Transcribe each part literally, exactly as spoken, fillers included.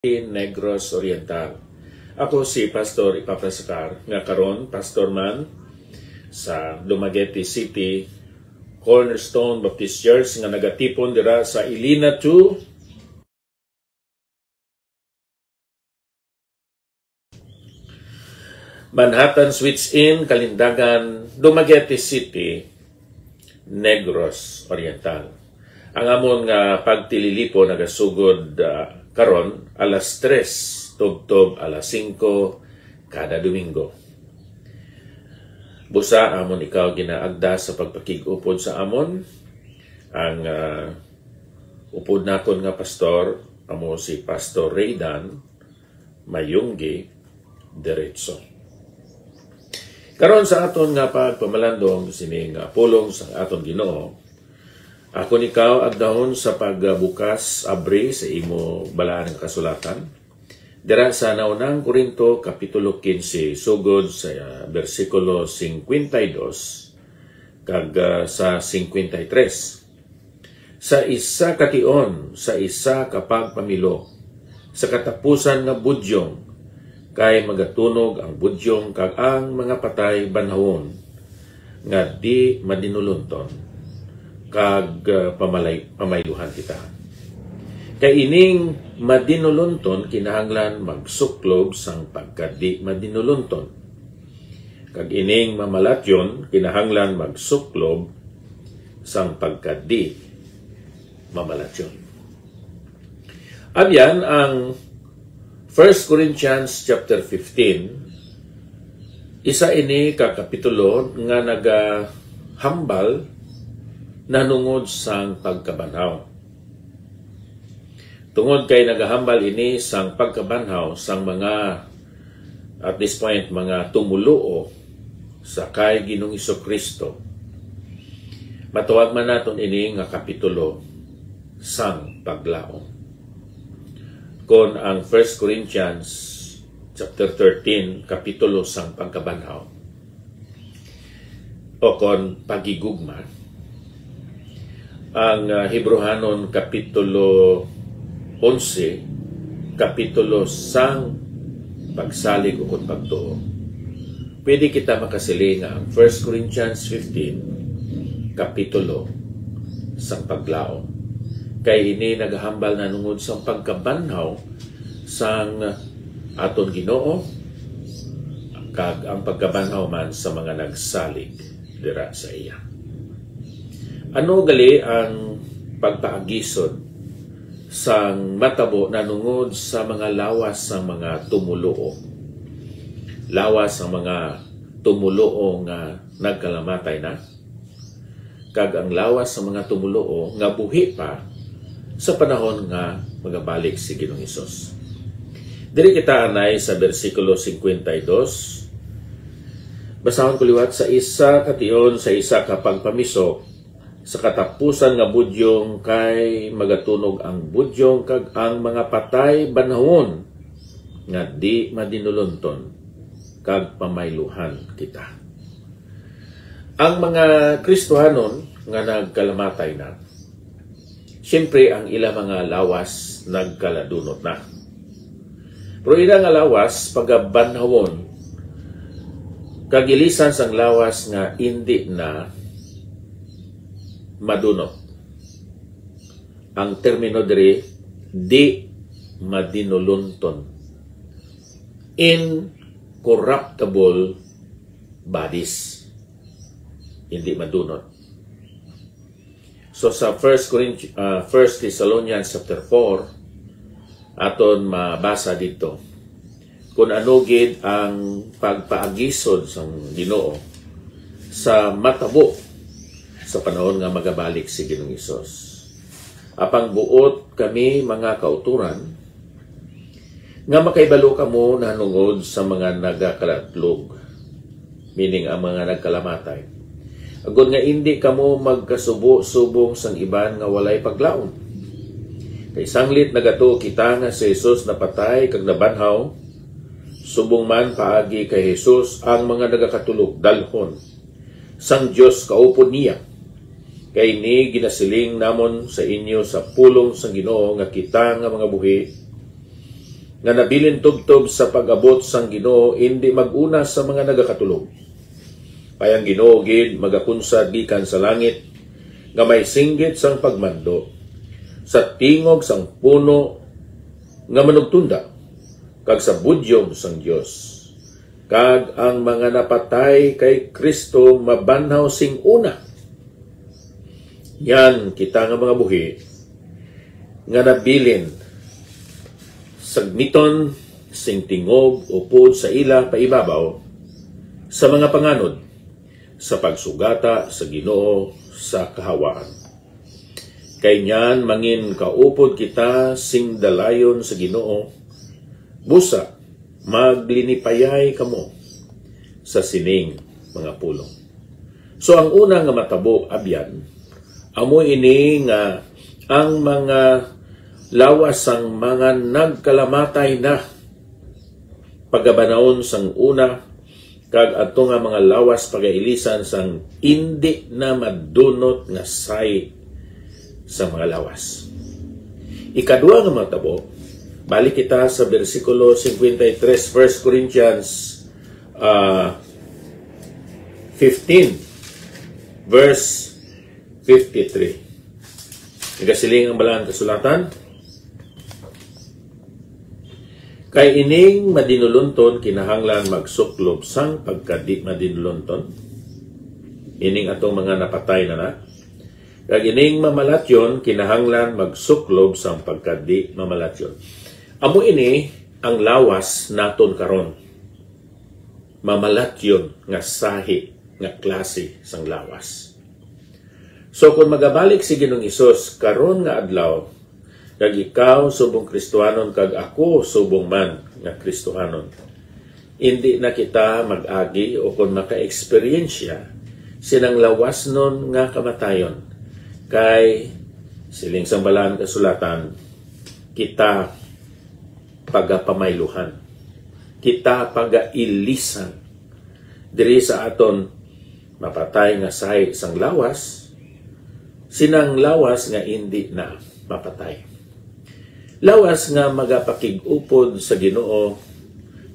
Negros Oriental. Ako si Pastor Epafras Acar, nga karon pastor man sa Dumaguete City Cornerstone Baptist Church, nga nagatipon dira sa Ilina two, Manhattan Switch Inn, Kalindangan, Dumaguete City, Negros Oriental. Ang amon nga pagtililipon nagasugod, ah, karon alas tres tubtob alas singko kada Domingo. Busa, amon ikaw ginaagda sa pagpakig-upod sa amon. Ang, ah, upod nakon nga pastor amo si Pastor Raydan Mayunggi Derecho. Karon, sa aton nga pagpamalandong sining, ah, pulong sa aton Ginoo, akon ikaw agdahon sa pagbukas, abri sa imo balaan nga kasulatan, dira sa Naunang Corinto, Kapitulo quince, sugod sa, ah, bersikulo cincuenta y dos kag, ah, sa cincuenta y tres. Sa isa ka tion, sa isa ka pagpamilo, sa katapusan nga budyong, kay magatunog ang budyong kag ang mga patay banhawon nga di madinulonton, kag, ah, pamalay-, pamayluhan kita. Kay ining madinulonton kinahanglan magsuklob sang pagkadi madinulonton, kag ining mamalatyon kinahanglan magsuklob sang pagkadi mamalatyon. Abyan ang First Corinthians chapter fifteen, isa ini ka kapitulo nga nagahambal nahanungod sang pagkabanhaw. Tungod kay nagahambal ini sang pagkabanhaw sang mga, at this point, mga tumoluo sa kay Ginoong Jesu-Cristo, matawag man naton ini nga kapitulo sang paglaom. Kon ang First Corinthians chapter thirteen, kapitulo sang pagkabanhaw, o kon paghigugma, ang, ah, Hebrehanon Kapitulo onse, kapitulo sang pagsalig ukon pagtuo. Pwede kita makasiling nga ang First Corinthians fifteen, kapitulo sang paglaom, kay ini nagahambal nahanungod sang pagkabanhaw sang aton Ginoo, kag ang pagkabanhaw man sa mga nagsalig dira sa iya. Ano gali ang pagpaagisod sang matabo nahanungod sa mga lawas sang mga tumoluo? Lawas sang mga tumoluo nga nagkalamatay na, kag ang lawas sa mga tumoluo nga buhi pa sa panahon nga magabalik si Ginoong Hesus. Diri kita anay sa bersikulo cincuenta y dos. Basahon ko liwat: "Sa isa ka tion, sa isa ka pagpamisok, sa katapusan nga budyong, kay magatunog ang budyong, kag ang mga patay banhawon nga di madinulonton, kag pamayluhan kita." Ang mga Kristohanon nga nagkalamatay na, siyempre, ang ila mga lawas nagkaladunot na. Pero ila nga lawas pagabanhawon, kag ilisan sang lawas nga indi na madunot. Ang termino diri, di madinulonton. Incorruptible bodies. Hindi madunot. So, sa First Corinth-, ah, First Thessalonians chapter four, aton mabasa dito kung ano gid ang pagpaagisod sang Ginoo sa matabo sa panahon nga magabalik si Ginoong Hesus. Apang buot kami, mga kauturan, nga makahibalo kamo nahanungod sa mga nagakalatlog, meaning ang mga nagkalamatay, agod nga indi kamo magkasubo subong sang iban nga walay paglaom. Kay sanglit nagatuo kita nga si Jesus napatay kag nabanhaw, subong man paagi kay Jesus ang mga nagakatulog dalhon sang Dios kaupod niya. Kay ini ginasiling namon sa inyo sa pulong sang Ginoo, nga kita nga mga buhi, nga nabilin tubtob sa pag-abot sang Ginoo indi mag-una sa mga nagakatulog. Kay ang Ginoo gid magakunsad gikan sa langit, nga may singgit sang pagmando, sa tingog sang puno nga manugtunda, kag sa budyong sang Dios. Kag ang mga napatay kay Cristo mabanhaw sing una. Yan kita nga mga buhi nga nabilin, sagmiton sing tingog upod sa ila paibabaw sa mga panganod sa pagsugata sa Ginoo sa kahawaan. Kay niyan mangin kaupod kita sing dalayon sa Ginoo, busa maglinipayay kamo sa sining mga pulong. So, ang una nga matabo, abyan, amo ini nga ang mga lawas sang mga nagkalamatay na pagabanaon sang una, kag ato nga mga lawas pagailisan sang indi na madunot nga sahi sa mga lawas. Ikadua nga matabo, balik kita sa bersikulo fifty-three, First Corinthians, ah, fifteen, verse fifty-three. Nagasiling ang Balaan Kasulatan, "Kay ining madinulonton kinahanglan magsuklob sang pagkadi-madinulonton, ining atong mga napatay na na, kag ining mamalatyon kinahanglan magsuklob sang pagkadi-mamalatyon." Amo ini ang lawas naton karon, mamalatyon nga sahi nga klase sang lawas. So, kon magabalik si Ginoong Hesus karon nga adlaw, kag ikaw subong Kristohanon kag ako subong man nga Kristohanon, indi na kita mag-agi o kon maka-eksperyensya sinang lawasnon nga kamatayon, kay siling sang Balaan Kasulatan, kita pagapamayluhan, kita pagailisan diri sa aton mapatay nga sahi sang lawas, sinang lawas nga indi na mapatay. Lawas nga magapakig-upod sa Ginoo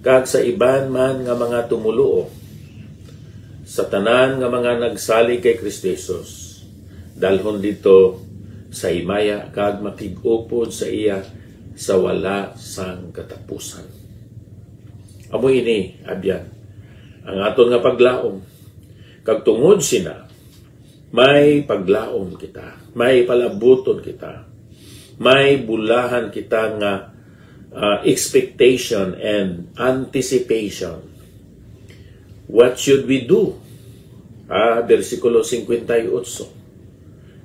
kag sa iban man nga mga tumoluo, sa tanan nga mga nagsalig kay Cristo Jesus, dalhon didto sa himaya kag makig-upod sa iya sa wala sang katapusan. Amo ini, abyan, ang aton nga paglaom. Kag tungod sina, may paglaom kita, may palabuton kita, may bulahan kita nga, ah, expectation and anticipation. What should we do? Ah, bersikulo fifty-eight.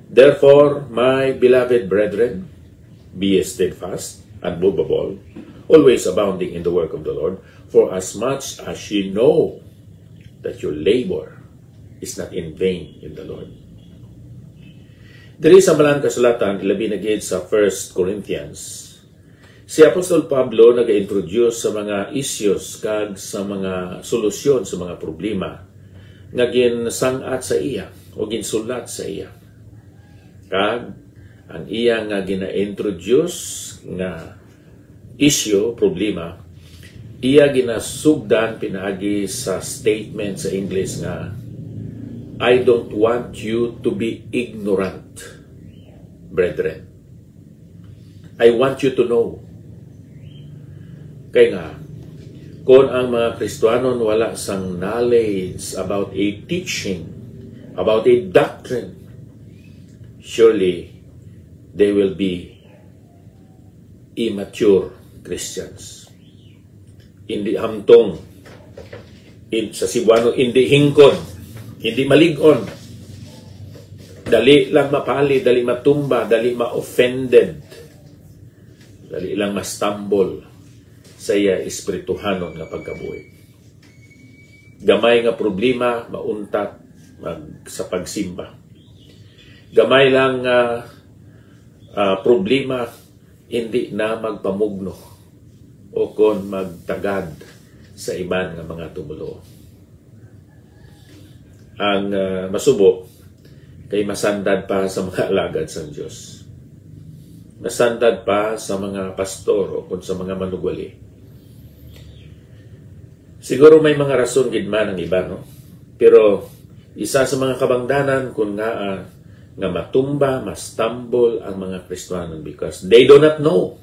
"Therefore, my beloved brethren, be steadfast, unmovable, always abounding in the work of the Lord, for as much as ye know that your labor is not in vain in the Lord." Diri sa Balaan Kasulatan, ilabi na gid sa First Corinthians, si Apostol Pablo naga-introduce sa mga issues kag sa mga solusyon sa mga problema nga ginsang-at sa iya o ginsulat sa iya. Kag ang iya nga gina-introduce nga issue, problema, iya ginasugdan pinaagi sa statement sa English nga, "I don't want you to be ignorant, brethren. I want you to know." Kay nga, kon ang mga Kristiyanon wala sang knowledge about a teaching, about a doctrine, surely they will be immature Christians. Hindi hamtong, in, sa Cebuano, hindi hingkod, hindi malig-on. Dali lang mapali, dali matumba, dali ma-offended, dali lang ma-stumble sa iya espirituhanon nga pagkabuhi. Gamay nga problema, mauntat mag, sa pagsimba. Gamay lang nga, ah, problema, hindi na magpamugno o kon magtagad sa iban nga mga tumoluo. Ang, ah, masubo kay masandad pa sa mga alagad sang Dios. Nasandad pa sa mga pastor o kung sa mga manugwali. Siguro may mga rason gid man ang iba, no? Pero isa sa mga kabangdanan kung nga, ah, nga matumba, mastumble ang mga Kristiyanon because they do not know.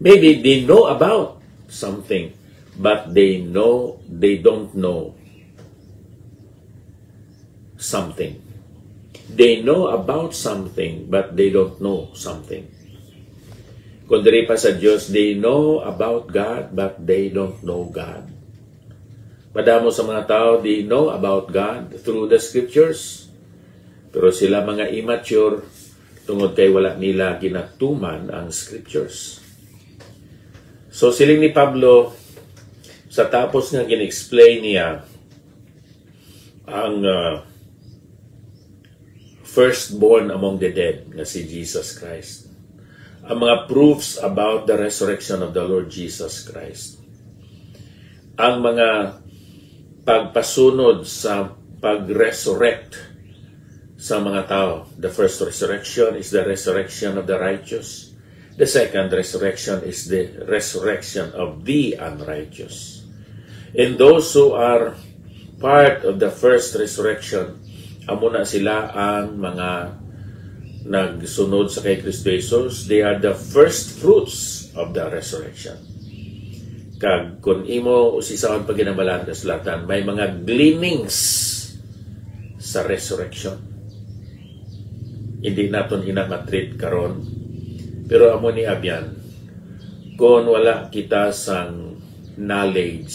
Maybe they know about something, but they know they don't know something. They know about something, but they don't know something. Kung diri pa sa Dios, they know about God, but they don't know God. Madamo sa mga tao, they know about God through the scriptures. Pero sila mga immature, tungod kay wala nila ginatuman ang scriptures. So, siling ni Pablo, sa tapos nga gin-explain niya ang, ah, firstborn among the dead nga si Jesus Christ, ang mga proofs about the resurrection of the Lord Jesus Christ, ang mga pagpasunod sa pag-resurrect sa mga tao. The first resurrection is the resurrection of the righteous. The second resurrection is the resurrection of the unrighteous. And those who are part of the first resurrection, amo na sila ang mga nagsunod sa kay Kristo Jesus. They are the first fruits of the resurrection. Kag kung imo usisahon pa gid ang Balaan Kasulatan, may mga gleanings sa resurrection. Hindi naton ina ma-treat karon, pero amo ni abyan, kung wala kita sang knowledge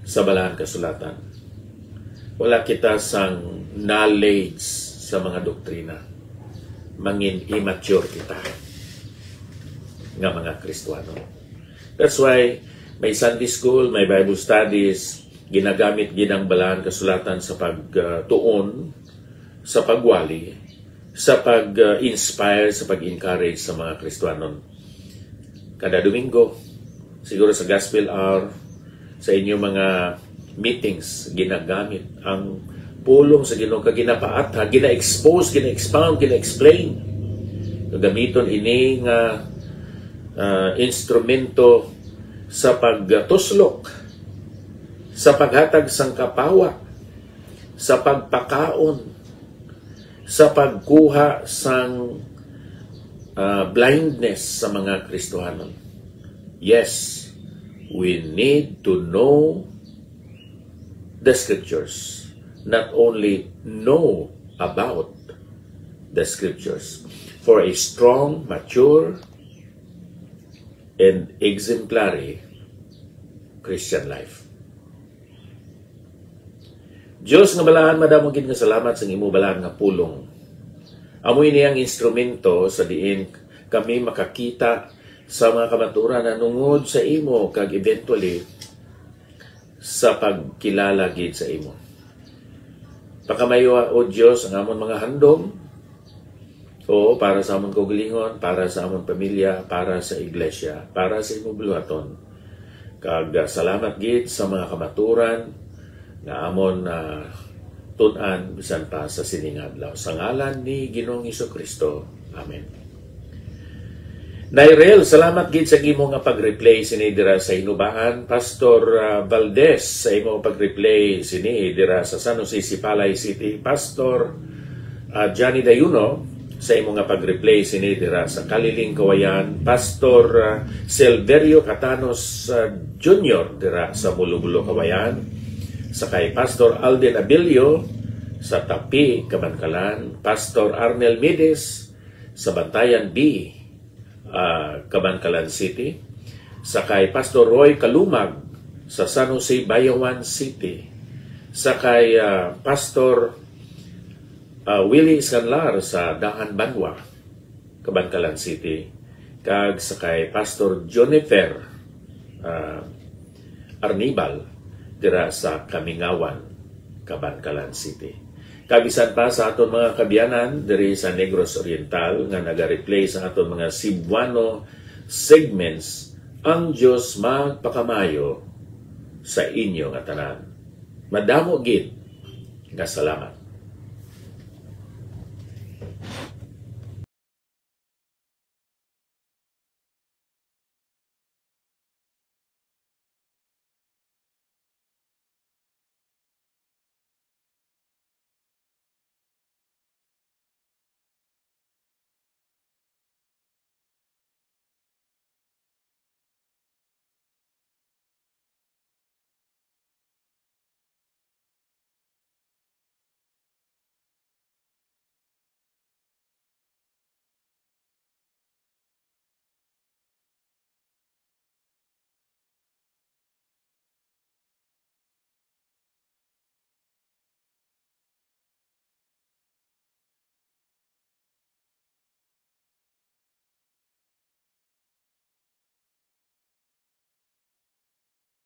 sa Balaan Kasulatan, wala kita sang knowledge sa mga doktrina, mangin immature kita nga mga Kristiyanon. That's why may Sunday school, may Bible studies, ginagamit gid ang Balaan Kasulatan sa pagtuon, sa pagwali, sa pag-inspire, sa pag-encourage sa mga Kristiyanon. Kada Domingo, siguro sa Gospel Hour, sa inyo mga meetings, ginagamit ang pulong sa Ginoo kag ginapaatha, gina-expose, gina-expound, gina-explain. Gagamiton ini nga, ah, instrumento sa pagtuslok, sa paghatag sang kapawa, sa pagpakaon, sa pagkuha sang, ah, blindness sa mga Kristiyanon. Yes, we need to know the scriptures. Not only know about the scriptures for a strong, mature, and exemplary Christian life. Dios nga balaan, madamo gid nga salamat sang imo balaan nga pulong. Amo ini ang instrumento sa diin kami makakita sa mga kamaturan nanungod sa imo kag eventually sa pagkilala gid sa imo. Pakamayo, O Dios, ang amon mga handom, oo, para sa amon kaugalingon, para sa amon pamilya, para sa iglesia, para sa imo buluhaton. Kag, ah, salamat gid sa mga kamaturan nga amon, ah, tun-an bisan pa sa sining adlaw. Sa ngalan ni Ginoong Jesu-Cristo. Amen. Nairel, salamat gid sa imo nga pag-replay sini dira sa Hinubaan. Pastor, ah, Valdez, sa imo pag-replay sini dira sa San Jose, Sipalay City. Pastor, ah, Johnny Dayuno, sa imo nga pag-replay sini dira sa Kaliling, Kawayan. Pastor, ah, Silverio Catanos, ah, Junior dira sa Bulubulo, Kawayan. Sa kay Pastor Alden Abilio sa Tapi, Kabankalan. Pastor Arnel Mides sa Bantayan B, ah, Kabankalan City, sa kay Pastor Roy Kalumag sa San Jose, Bayawan City, sa kay, ah, Pastor, ah, Willie Scanlar sa Daan Banwa, Kabankalan City, kag sa kay Pastor Jonifer, ah, Arnibal dira sa Kamingawan, Kabankalan City. Kag bisan pa sa aton mga kaabyanan diri sa Negros Oriental nga nagareplay sa aton mga Cebuano segments, ang Dios magpakamayo sa inyo nga tanan. Madamo gid nga salamat.